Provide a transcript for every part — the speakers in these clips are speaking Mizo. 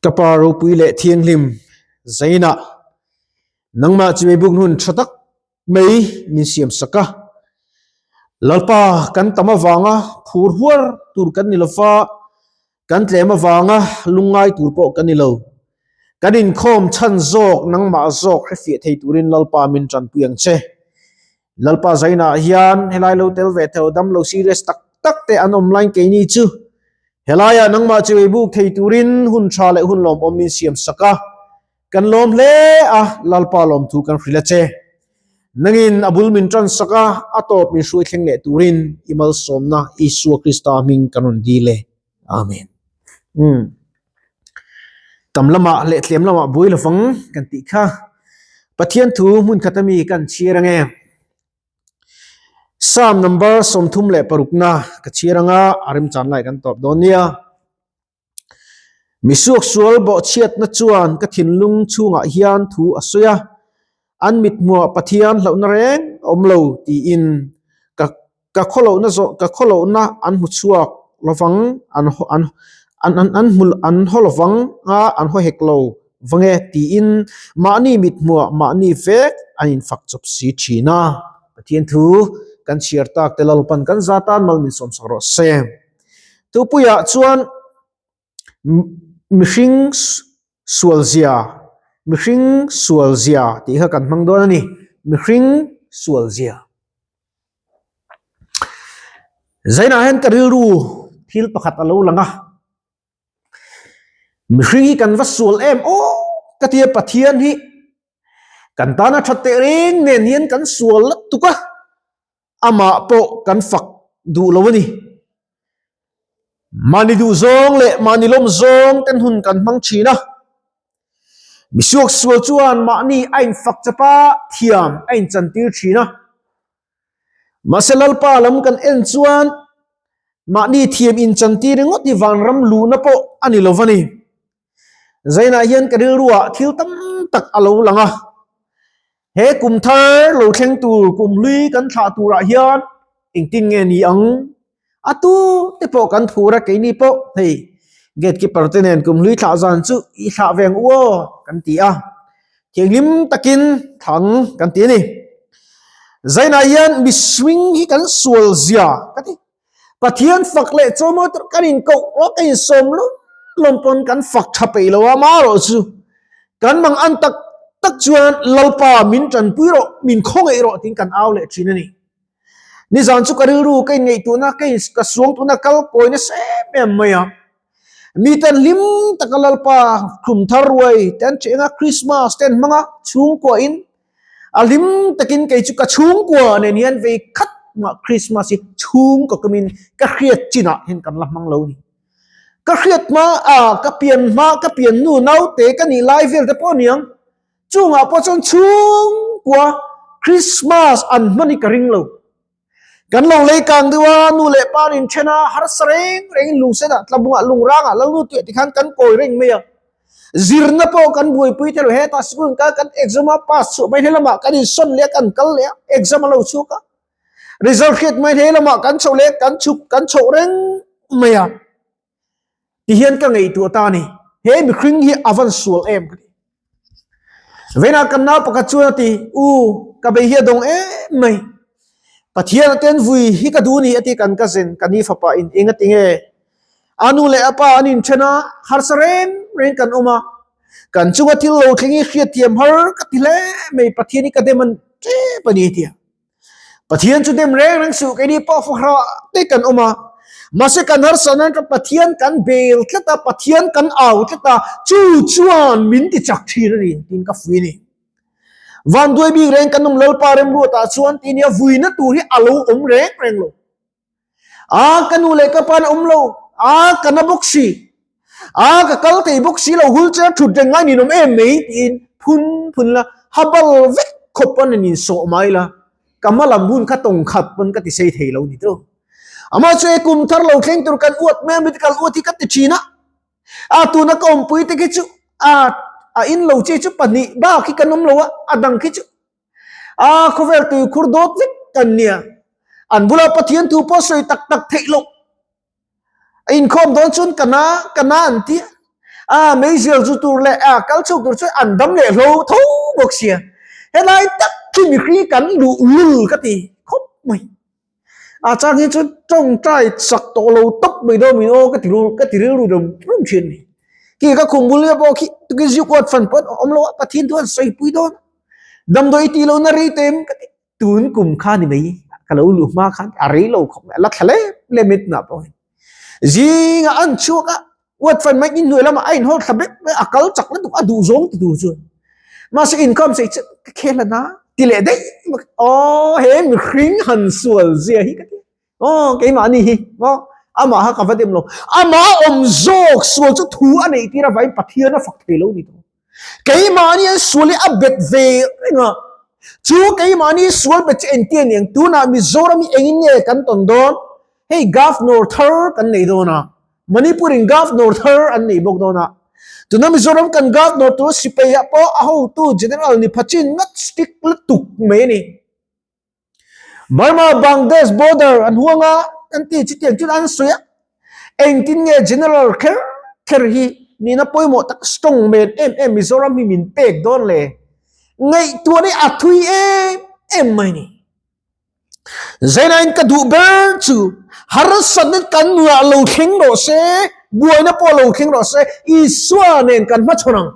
Ka Pa ropui leh thianghlim Zainah, nangmah chu buk hun tha tak mai min siam sak a. Lalpa kan tam avanga phur huar tur kan ni lova, kan tlem avanga lungngai tur pawh kan ni lo. Kan inkhawm chhan zawk nangmah zawk hrefiah thei turin Lalpa min tanpui ang che. Lalpa Zainah hian helai lo tel ve thei dam lo serious tak tak te an awm lain keini chu Helaiah nangmah chu ei buk thei turin hun tha leh hun lawmawm min siam sak a, kan lawm hle a, Lalpa lawmthu kan hrilh a che. Nangin a bul min tan sak a, a tawp min hruai thleng leh turin i malsawmna Isua Krista hming kan rawn dil e. Amen. Umm. Tam lamah leh tlem lamah buai lovang kan tih kha Pathian thu hmun khat ami kan chhiar ange. Psalm number 36 na ka chhiar anga a remchan lai kan tawp dawn nia. Misuak sual bawhchhiatna chuan ka thinlung chhungah hian thu a sawi a, an mithmuah Pathian hlauhna reng a awm lo tiin ka ka khawlohna zawh ka khawlohna an hmu chhuak lovang an an an an an hmu an haw lovang a an haw hek lo vang e tiin mahni mit hmuah mahni vek an infak chawp si thin a. Pathian thu kan chhiar tak te Lalpan kan za tan mal min sawmsak rawh se. Tupuiah chuan mihring sual zia mihring sual zia tih kha kan hmang dawn a ni mihring sual zia. Zainah hian ka rilru thil pakhat a lo lang a, mihring hi kan va sual em aw ka tia Pathian hi kan tana that teh reng nen hian kan sual lat tuk a, amah pawh kan fak duh lo a ni. Mahni duh zawng leh mahni lawm zawng ten hun kan hmang thin a, misuak sual chuan mahni a infak chap a, thiam a inchantir thin a. Mahse Lalpa lam kan en chuan mahni thiam inchantir ringawt hi vanram luhna pawh a ni lo va ni. Zainah hian ka rilruah thil tam tak a lo lang a, he kum thar lo thleng tur kum hlui kan thlah turah hian engtin nge ni ang? A tu te pawh kan phur a, keini pawh hei gatekeeper te nen kum hlui thlah zan chu i thlah ve ang u aw kan ti a, thianghlim takin thlang kan ti a ni. Zainah hian mihring hi kan sual zia ka ti. Pathian fak leh chawmawi tur kan inkoh rawh kan insawm lawm lawm pawn kan fak tha peih lo a, amaherawh chu kan mang an tak tak chuan Lalpa min tanpui rawh, min khawngaih rawh tiin kan au leh thin a ni. Nizan chu ka rilru ka inngaihtuahna ka in ka suangtuahna kal kawi nasa em em mai a. Mi ten hlim taka Lalpa khum thar ruai te an cheng a, Christmas te an hmang a, chhungkua in A hlim takin kei chu ka chhungkua nen hian vei khat mah Christmas hi chhungkaw kamin ka hriat chinah hian kan la hmang lo ni. Ka hriat hma a ka pian hma ka pian nu naute ka nih lai vel te pawh aniang chungah pawh chuan chhungkua Christmas an hman hi ka ring lo. Kan lo lei kang deuh a, nu leh pa an inthen a, harsa reng rengin lungsenah tlabungah lungrangah lal nu tuiah tikhan kan kawi reng mai a. Zirna pawh kan buaipui thei lo, hetah school an kal kan exam a pass chhuah mai hlelamah kan insawn leh a, kan kal leh a, exam a lo chhuak a, result hriat mai hlelamah kan chhoh leh kan chhuk kan chhoh reng mai a. Tihian ka ngaihtuah ta a ni, he mihring hi a van sual em ka ti. Vena kan nau pakhat chuan a ti, U, ka bei hi a dawng em mai. Pathian a ten vui hi ka duh ni a ti kan cousin, ka ni fapa in eng a ti nge? A nu leh a pa an inthen a, harsa reng reng kan awm a. Kan chunga thil lo thleng hi hriatthiam har ka ti hle mai, Pathian hi ka dem an tep a ni a ti a. Pathian chu dem reng reng suh keini pawh fahra te kan awm a, mahse kan harsat nan ka Pathian kan bel tlat a, Pathian kan au tlat a, chu chuan min ti chak thin a ni tiin ka fui a ni. Vanduai bik reng kan awm Lalpa remruatah chuan ti nia vuina tur hi a lo awm reng reng lo. A ka nu leh ka pa an awm lo, a ka na bawk si, a ka kal thei bawk si lo, hul che a thut reng ngai ninawm em mai tiin phun phun la, habal vek khawp pawn an insawh mai la, ka hma lam hun kha tawng khat pawn ka ti sei thei lo ni tu. Amah chu e kum thar lo thleng tur kan uat mai a, medical uat hi ka ti thin a, a tuna ka awmpui te khi chu a a in lo chi chu pahnih bak hi kan awm lo a, a dang khi chu A khawvel tui khur dawt vek kan nia. An bula Pathian thu pawh sawi tak tak theih loh. A inkhawm dawn chuan ka na, ka na an ti a. A meizial zu tur leh a kal chhuak tur chu an dam leh hlo tho bawk sia. Helai tak khi mihring kan luh lul ka ti khawp mai. A chang hi chuan tawngtai sak tawh lo tawp mai dawn min aw ka ti ru ka ti rilru rum rum thin a ni. Khi ka khum bul nia pawh khi tukin ziuk uat fan pawh a awm lo a Pathian chuan sawipui dawn damdawi tih lohna rei tem ka ti. Tun kum kha ni mai ka lo luh hma khan a rei lo khawp mai a la thla lem lem mai tunah pawh hian. Zingah an chhuak a uat fan mai inhnuai lamah a inhawl thla vek mai a kal chak lutuk a duh zawng ti tur chuan mahse inkhawm sei chu ka khel a na ti leh daih mai aw he mihring han sual zia hi ka ti aw keimahni hi maw amah kha ka va dem lo amah awm zawk sual chu thu a neih tir avangin Pathian a fak thei lo ni tawh. Keimahni an sual hi a bet ve reng a, chu keimahni sual bet chu engtin a ni ang? Tunah Mizoram hi engin nge kan tawn dawn? Hei Governor thar kan nei dawn a, Manipur in Governor thar an nei bawk dawn a. Tuna Mizoram kan Governor tur sipai ah pawh a hotu General ni phachin ngat strict lutuk mai a ni. Burma Bangladesh border an huang a, an ti chutiang chuan an sawi a, engtin nge general kher kher hi nihna pawimawh tak strong man em em Mizoram hi min pek dawn le? Ngaihtuah hi a thui em em mai ni. Zainain ka duh ber chu harsatna kan nunah lo thleng rawh se, buaina pawh lo thleng rawh se, Isua nen kan hmachhawn ang.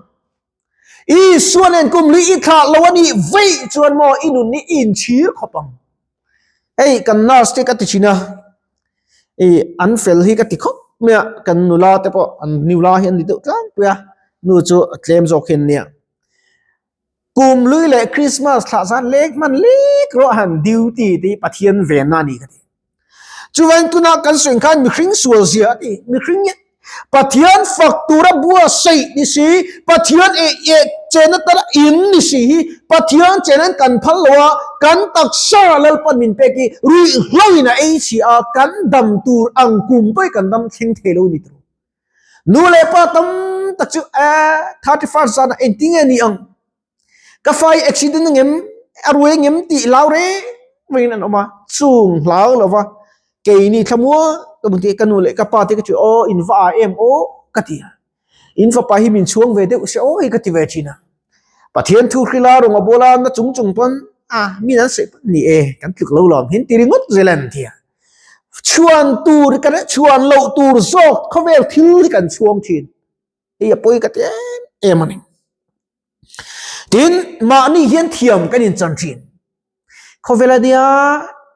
Isua nen kum li i thlah lo a nih veih chuan maw i nun hi i inchhir khawp ang. Hei kan nurse te ka ti thin a, i an fel hi ka ti khawp mai a, kan nula te pawh an nula hi an ni deuh tlangpui a, nu chu a tlem zawk hian nia. Kum lui leh Christmas thlah zan lek hman lek rawh han duty te hi Pathian venna a ni ka ti. Chuvain tunah kan sawi khan mihring sual zia a ti. Mihring hi Pathian fak tura bua saih ni si, Pathian eh eh chena tala in ni si hi Pathian chenan kan phal lo a, kan taksa Lalpan min pek hi ruihhloin a ei chhi a, kan dam tur ang kum pawhin kan dam thleng thei lo ni tur. Nu leh pa tam tak chu eh 31 zanah engtinge ni ang? Ka fai accident angem a ruai angem tih hlau reng rengin an awm a, chung hlau lova keini thlamua ka hmu tih ka nu leh ka pa te ka ti aw in va ah em aw ka ti a, in fapa hi min chhuang ve deuh se aw hi ka ti ve thin a, Pathian thu hrila rawn a bawl a na chung chung pawn a min an sawi pawn ni e kan tluk lo lawm hin ti ringawt zel an ti a, chhuan tur kan chhuan loh tur zawk khawvel thil hi kan chhuang thin hei a pawi ka ti em em a ni. Tin, mahni hian thiam kan inchan thin. Khawvel a nia,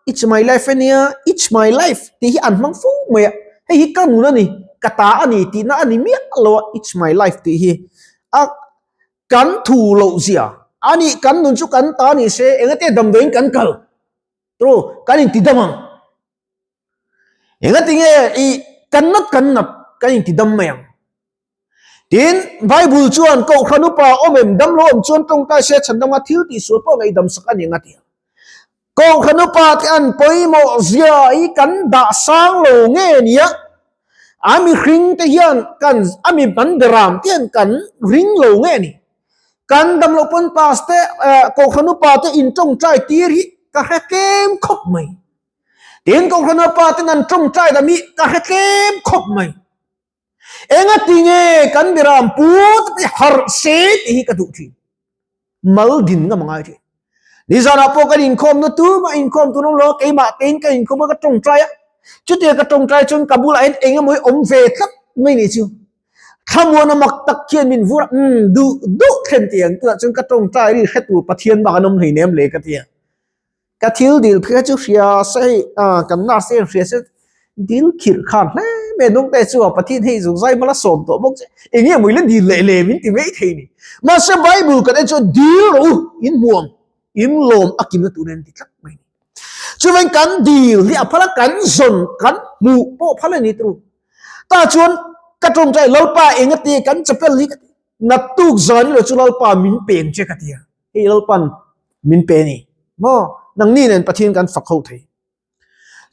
it's my life a nia, it's my life tih hi an hmang fo mai a. Hei hi ka nun a ni, ka ta a ni tihna a ni miah lo a, it's my life tih hi. A kan thu loh zia a nih, kan nun chu kan ta ni se, engate damdawiin kan kal turu, kan intidam ang. Engati nge i kan nat kan nat kan intidam mai ang. Tin, Bible chuan Kohhran upa awm em dam lo awm chuan tawngtai se chhandam a thil tihsual pawh ngaihdam sak a ni ang a ti a. Kohhran upa te an pawimawh zia hi kan dah sang lo nge nia, a mihring te hian kan a mi ban beram te hian kan ring lo nge ni. Kan dam loh pawn pastor te Kohhran upa te in tawngtai tir hi ka hre tlem khawp mai. Tin, Kohhran upa ten an tawngtai dam hi ka hre tlem khawp mai. Enga ti nge kan miram pu te hi harh se tih hi ka duh thin. Mal din ngam a ngai thin. Nizanah pawh kan inkhawm na tumah inkhawm tun awm lo a, keimah tein ka inkhawm a ka tawngtai a. Chutia ka tawngtai chuan ka bulah hian eng emaw hi awm ve tlat mai ni chu. Thlamuana mak tak khian min vur a, umm duh duh thlen tih ang tunah chuan ka tawngtai ri hre tur Pathian bak an awm hleinem le ka ti a. Ka thil dil phei kha chu hria se hei ah kan nurse hian hria se dil khirh khan hle mai a nung te chu a Pathian hei zuk zai hmala sawm tawh bawk che eng nge maw i la dil leh leh min ti mai thei ni mahse Bible kan en chuan dil rawh u in hmuam in lawm a kimna tur in ti tlat mai ni chuvain kan dil hi a phala kan zawn kan hmuh pawh phal a ni turu tah chuan ka tawngtai Lalpa engati kan chapel hi ka ti naktuk zan ilo chu Lalpa min peng che ka ti a. Hei Lalpan min pe ni maw? Nangni nen Pathian kan fak ho thei.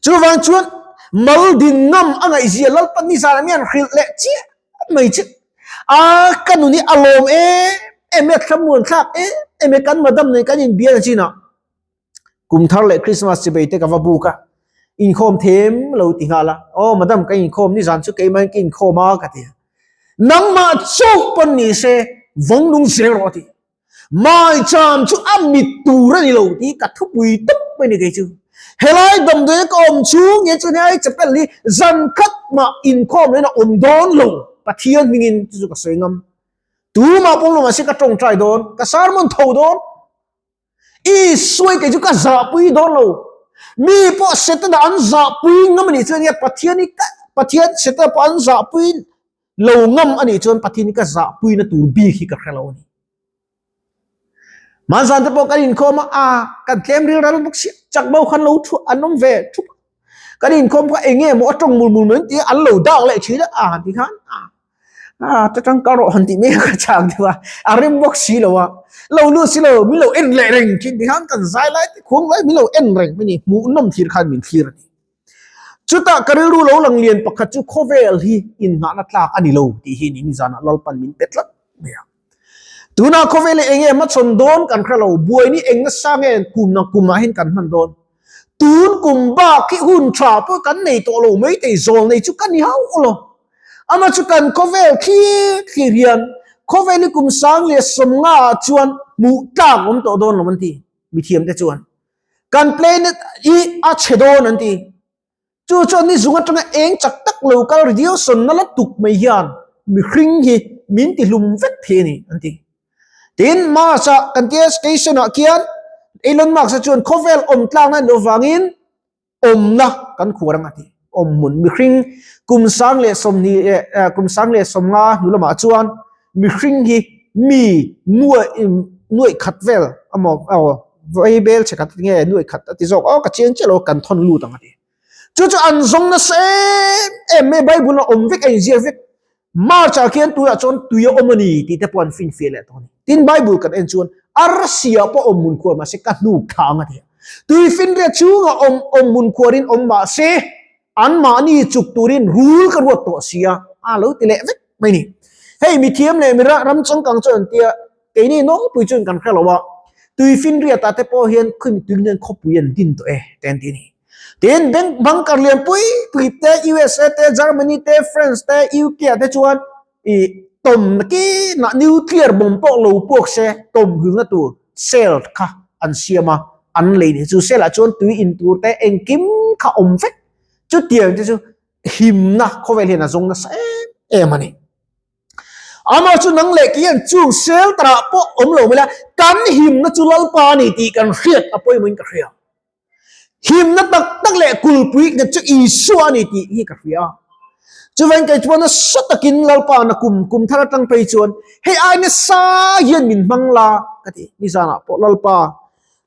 Chuvang chuan mal din ngam a ngaihzia Lalpan ni zan ah mian hrilh leh chiah mai che. A ka nun hi a lawm em em e, a thlamuan thlak em em e, kan madam nen kan inbial a chin ah kum thar leh Christmas chibei te ka va buk a, inkhawm them lo ti nghal a, aw madam ka inkhawm ni zan chu keimah in ka inkhawm a ka ti a. Nangmah chauh pawn ni se vawng nung zel rawh a ti. Maicham chu a mit tur a ni lo tih ka thupui tawp mai ni kei chu. Helai damdawi ka awm chhung hian chuan helai chapel hi zan khat mah inkhawm loin a awm dawn lo Pathian hmingin chu chu ka sawi ngam. Tumah pawm lo mahse ka tawngtai dawn, ka sermon tho dawn. Isuai kei chu ka zahpui dawn lo. Mi pawh Setana an zahpui ngam a nih chuan nge Pathian hi ka Pathian Setana pawh an zahpui lo ngam a nih chuan Pathian hi ka zahpuina tur bik hi ka hre lo a ni. Hmanzan te pawh kan inkhawm a, a kan tlem ril ral bawk sia, chak bo khan lo thu an awm ve thup a. Kan inkhawm kha eng nge maw a tawng mul mul mai an ti a, an lo dak leh thin a, a han ti khan a a ta tang ka rawh han tih mai ka chak deuh a, a rem bawk si lo a, lo lut si lo min lo en leh reng thin ti khan kan zai lai te khuang lai min lo en reng mai a ni, hmuhnawm thlir khan min thlir a ni. Chutah ka rilru lo lang lian pakhat chu khawvel hi innghahna tlak a ni lo tih hi ni nizanah Lalpan min pe tlat mai a. Tunah khawvel hi enge hmachhawn dawn kan hre lo, buai ni eng nasa nge kum na kumah hian kan hman dawn. Tun kum bak hi hun tha pawh kan nei tawh lo mai thei, zawl nei chu ka ni hauh lo. Amah chu kan khawvel thlir thlir hian khawvel hi kum 1015 ah chuan hmuh tlak awm tawh dawn lo an ti, mithiamte chuan. Kan planet hi a chhe dawn an ti. Chu chuan ni zung atanga eng chak tak lo kal radiation na la tuk mai hian mihring hi min ti hlum vek thei a ni an ti. Tin, Mars ah kan tia station ah khian Elon Musk a chuan khawvel awm tlakna a nih avangin awmna kan khuar ang a ti. Awmhmun mihring kum 1020 leh kum 1050 hnu lamah chuan mihring hi mi nuaih nuaih khat vel amaw aw vai bel che khat nge nuaih khat a ti zawk aw ka chiang chiah lo kan thawn lut ang a ti chu chu an zawng nasa em em mai bible a awm vek a inziak vek march ah khian tuiah chuan tui a awm a ni tih te pawh an finfiah leh tawh a ni tin bible kan en chuan arsia pawh awm hmun khuar mahse ka hnuk thla ang a ti a tui finriat chhungah awm awm hmun khuarin awm mahse An mahni chuk turin rul ka ruat tawh si a, a lo ti leh vek mai ni. Hei mithiam leh mi ram changkang chuan an tia, keini nawlpui chuan kan hre lo a, tuifinriatah te pawh hian khawimi tuin hian khawpui an din tawh e te an ti a ni. Tin, bank bunker lian pui pui te, USA te, Germany te, France te, UK ah te chuan i tawm nakinah nuclear bomb pawh lo puak se tawm hrilna tur cell kha an siam a, an lei ni. Chu cell ah chuan tui in tur te engkim kha awm vek. Chutiang te chu himna khawvel hian a zawng nasa em em a ni. Amah chu nang leh kei hian chung cell tarah pawh awm lo mai la, kan himna chu Lalpa a ni tih kan hriat a pawimawhin ka hria. Himna tak tak leh kulpui nghet chu Isua a ni tih hi ka hria. Chuvain kei chuan nasa takin Lalpa na kum kum thar atang phei chuan hei ai nasa hian min hmang la ka ti. Nizanah pawh Lalpa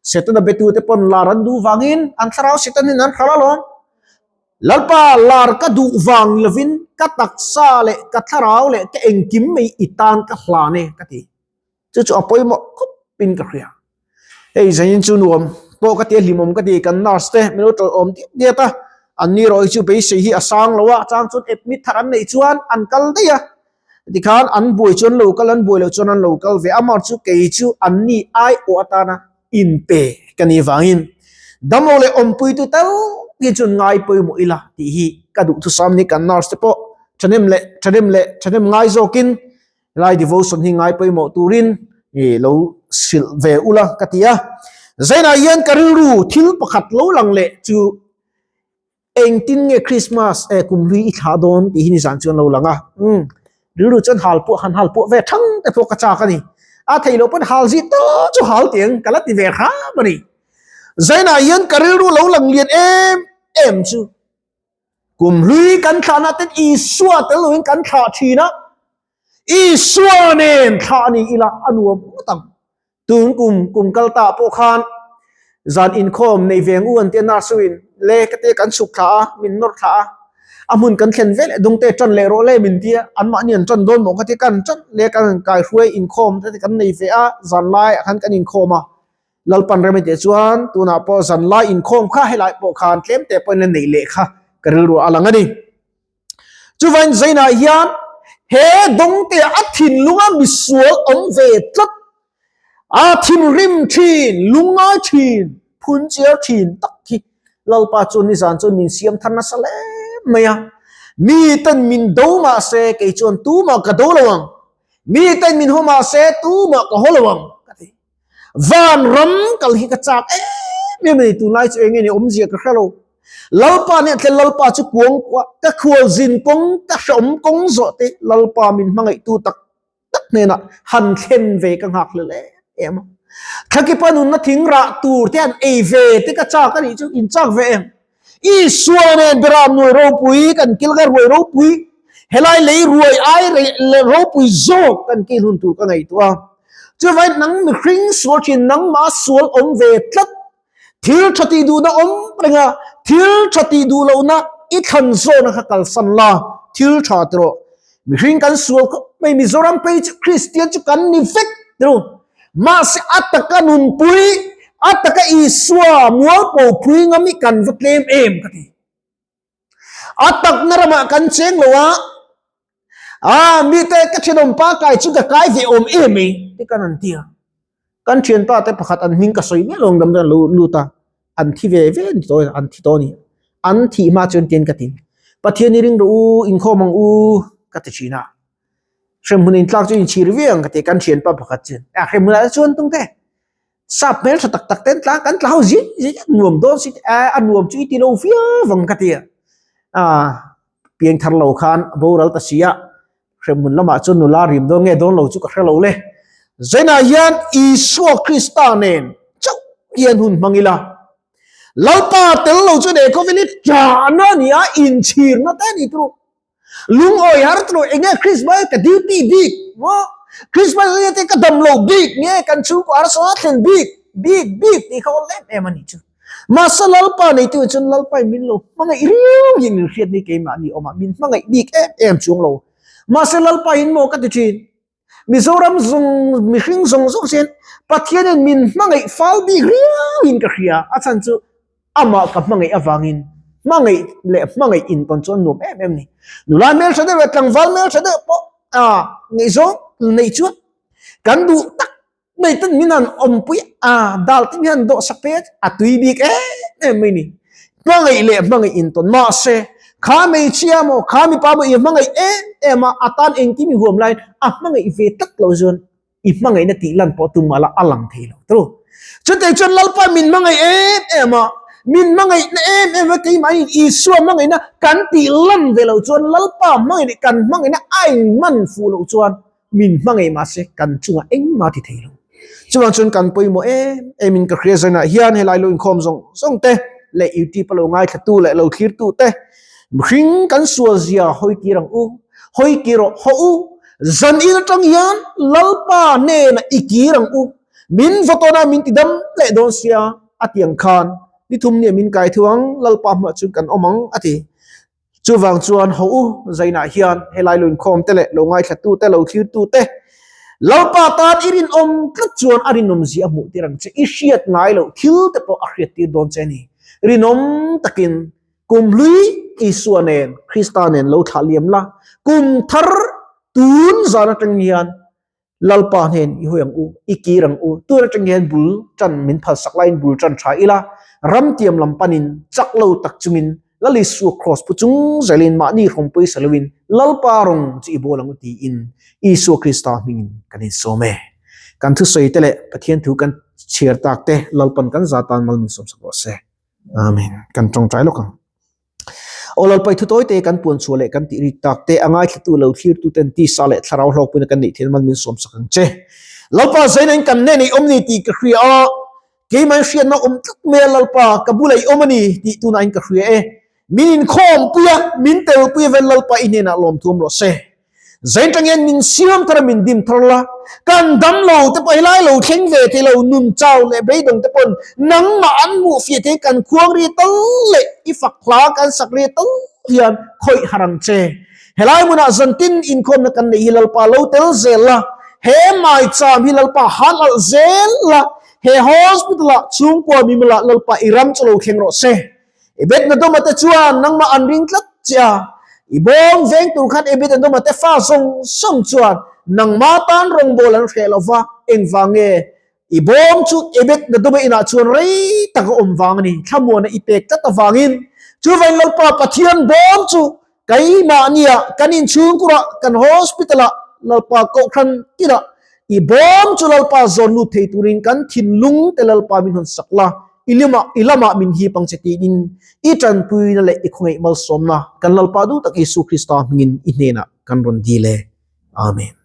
Setana betute pawn lar an duh vangin an thlarau Setan hian an hral alawm. Lalpa lar ka duh vang lovin ka taksa leh ka thlarau leh ka engkim mai i tan ka hlan e ka ti. Chu chu a pawimawh khawp in ka hria. Hei zanin chu nuam pawh ka ti a hlimawm ka ti kan nurse te min lo tawlh awm diat diat a, an ni erawh hi chu beisei hi a sang lo a, a chang chuan admit thar an neih chuan an kal daih a, tikhan an buai chuan lo kal an buai loh chuan an lo kal ve a, amah chu kei chu an ni aiawh atana inpe ka nih vangin damlo leh awmpuitu tal hi chuan ngai pawimawh ila tih hi ka duhthusam a ni, kan nurse te pawh thahnem leh thahnem leh thahnem ngai zawkin Helai devotion hi ngai pawimawh turin i lo hrilh ve ula ka ti a. Zainah hian ka rilru thil pakhat lo lang leh chu engtin nge Christmas eh kum hlui i thlah dawn tih hi nizan chuan lo lang a. Umm rilru chuan hal pawh han hal pawh ve thang te pawh ka chak a ni. A theih loh pawn hal zih tawh chu hal tiang ka la ti ve hram a ni. Zainah hian ka rilru lo lang lian em em chu Kum hlui kan thlahna ten Isua tel loin kan thlah thin a, Isua nen thlah ni ila a nuam ngawt ang. Tun kum kum kal ta pawh khan zan inkhawm nei veng u an tia nurse in le ka te kan chhuk thla a, min nawr thla a, a hmun kan thlen vel dawng te tan leh rawh le min tia, anmahni an tan dawn maw ka tia kan tan le kan kai hruai inkhawm te kan nei ve a, zan lai ah khan kan inkhawm a. Lalpan rem teh chuan tunah pawh zan lai inkhawm kha helai pawh khan tlem te pawhin la neih leh kha ka rilru a lang a ni. Chuvain Zainah hian he dawngte a thinlunga misual awm ve tlat, a thinrim thin, lungngai thin, phun chiar thin tak hi Lalpa chuan nizan chuan min siam thar nasa hle mai a. Mi ten min do mah se kei chuan tumah ka do lo ang. Mi ten min haw mah se tumah ka haw lo ang ka ti. Van ram kal hi ka chak em em a ni tunlai chu eng nge ni awmzia ka hre lo. Lalpa nih thlen Lalpa chu kuang kuah ka khual zin kawng ka hreawm kawng zawh te Lalpa min hmangaihtu tak tak hnenah han thlen ve ka nghak hlel em em a. Thlakipa nunna thing rah tur te han ei ve te ka chak a nih chu in chak ve em. Isua nen beram nuai ropui kan kil ka ruai ropui helai lei ruai ai ropui zawk kan kil hun tur ka ngaihtuah a. Chuvangin nang mihring sual thin nangmah sual awm ve tlat thil tha tih duhna awm reng a, thil tha tih duh lohna i thlan zawna kha kalsan la, thil tha ti rawh. Mihring kan sual khawp mai Mizoram phei chu Kristian chu kan ni vek ti ru. Mahse a taka nunpui, a taka Isua mualpo pui ngam hi kan va tlem em ka ti. A takna ramah kan cheng lo a, a mite ka thenawm pa kai chu ka kai ve awm em mai te kan an ti a. Kan thianpa te pakhat an hming ka sawi miah lo ang dam chuan lo lut a, an thi ve ve ni tawh an thi tawh a ni. An thih hma chuan tian ka ti, Pathian i ring rawh u, inkhawm ang u ka ti thin a. Hremhmun intlak chu inchhir viau ang ka ti, kan thianpa pakhat chuan, a hremhmunah te chuan tung te. Sap hmel tha tak tak ten tlang kan tla ho zing zing a nuam dawn si a a nuam chu i ti lo viau vang ka ti a a piang thar lo khan a boral ta si a hremhmun lamah chuan nula rim dawn nge dawn lo chu ka hre lo le Zainah hian Isua Krista nen chauh hian hun hmang ila Lalpa tel lo chu ne khawvel hi ṭahna a ni a inchhirna te a ni turu Lungawi har tawh enge Christmas ka duty bik maw Christmas enge te ka dam lo bik nge kan chhungkaw har sawn a thlen bik bik bik tih kha awl em em a nih chu. Mahse Lalpa neitu chuan Lalpa in min lo hmangaih riau hi min hriat ni keimahni awmah min hmangaih bik em em chuang lo. Mahse Lalpa in maw ka ti thin. Mizoram zawng mihring zawng zawng chuan Pathianin min hmangaih fal bik riauin ka hria, a chhan chu amah ka hmangaih avangin hmangaih leh hmangaih intawn chu a nuam em em ni. Nula hmeltha deuh leh tlangval hmeltha deuh pawh a ngaihzawng neih chuan kan duh tak mai ten min han awmpui a, dal te hian dawh sak phei a tui bik em em mai ni. Hmangaih leh hmangaih intawn mahse kha hmeichhia maw kha mipa maw i hmangaih em em a, a tan engkim i huam laiin a hmangaih ve tak lo chuan i hmangaihna tih lan pawh tum mah la a lang thei lo tawh. Chutei chuan Lalpa min hmangaih em em a, min hmangaihna em em a keimahni Isua hmangaihna kan tih lan ve loh chuan Lalpa hmangaih kan hmangaihna a inman fuh loh chuan min hmangaih mahse kan chungah engmah ti thei lo. Chuvang chuan kan pawimawh em em in ka hria zainah hian helai lo inkhawm zawng zawng te leh YouTube a lo ngaithla tu leh lo thlir tu te mihring kan sual zia hawi kir ang u, hawi kir rawh haw u, zan in atang hian Lalpa hnenah i kir ang u, min vaw tawn a min ti dam leh dawn sia a ti ang khan ni thum nia min kai thu ang Lalpa hmuah chuan kan awm ang a ti. Chuvang chuan ho u zainah hian helai lo inkhawm te leh lo ngaithla te lo thlir tu te Lalpa tan i rinawm tlat chuan a rinawm zia a hmuh tir ang che. I hriat ngai loh thil te pawh a hriat tir dawn che a ni. Rinawm takin kum hlui Isua nen Krista nen lo thlah liam la, kum thar tun zan atang hian Lalpa hnen i hawi ang u, i kir ang u, tun atang hian bul tan min phalsak laiin bul tan tha ila, ramtiam lam panin chak lo tak chungin Lal Isua Kraws pu chung zelin mahni hrawmpui sa loin Lalpa rawng chu i bawl ang u tiin Isua Krista hmingin kan insawm e. Kan thusawi te leh Pathian thu kan chhiar tak te Lalpan kan za tan mal min sawmsak rawh se. Amen. Kan tawngtai lawk ang. Aw Lalpai thu tawi te kan puan chhuah leh kan tih rik tak te a ngaithlatu lo thlirtu ten tisa leh thlarau hlawkpuina kan neih theihna man min sawm sak ang che. Lalpa zaina in kan hnenah i awm ni tih ka hria a, keimah in hriatna awm tlat mai a Lalpa ka bulah i awm a ni tih tunah in ka hria e. Min inkhawm pui a, min tel pui a vel Lalpa i hnenah lawmthu awm rawh se. Zain tang hian min siam thar a min dim thar la, kan dam lo te pawh helai lo thleng ve thei lo, nun chau leh beidawng te pawn nangmah an hmuh fiah thei kan khuang ri tal leh i fak hla kan sak ri tal hian khawih har ang che. Helai hmunah zantin inkhawmna kan neih hi Lalpa lo tel zel la, he maicham hi Lalpa han alh zel la, he hospital ah chhungkua mimala Lalpa i ram chu lo thleng rawh se. Ebed-Medoma te chuan nangmah an ring tlat che a, i bawng veng tur khan Ebed-Edoma te fa zawng zawng chuan nangmah tan rawngbâwl an hreh lo va, engvang nge i bawng chu Ebed-Medoma inah chuan rei tak a awm vang a ni, thlamuana i pek tlat avangin. Chuvain Lalpa Pathian bawng chu. Keimahnia kan inchhungkurah, kan hospital-ah, Lalpa kohhran tinah i bawm chu Lalpa zawn lut thei turin kan thinlung te Lalpa min hawn sak la, i limah, i lamah min hip ang che tiin i tanpuina leh i khawngaih malsawmna kan Lalpa duh tak Isu Krista hmingin i hnenah kan rawn dil e. Amen.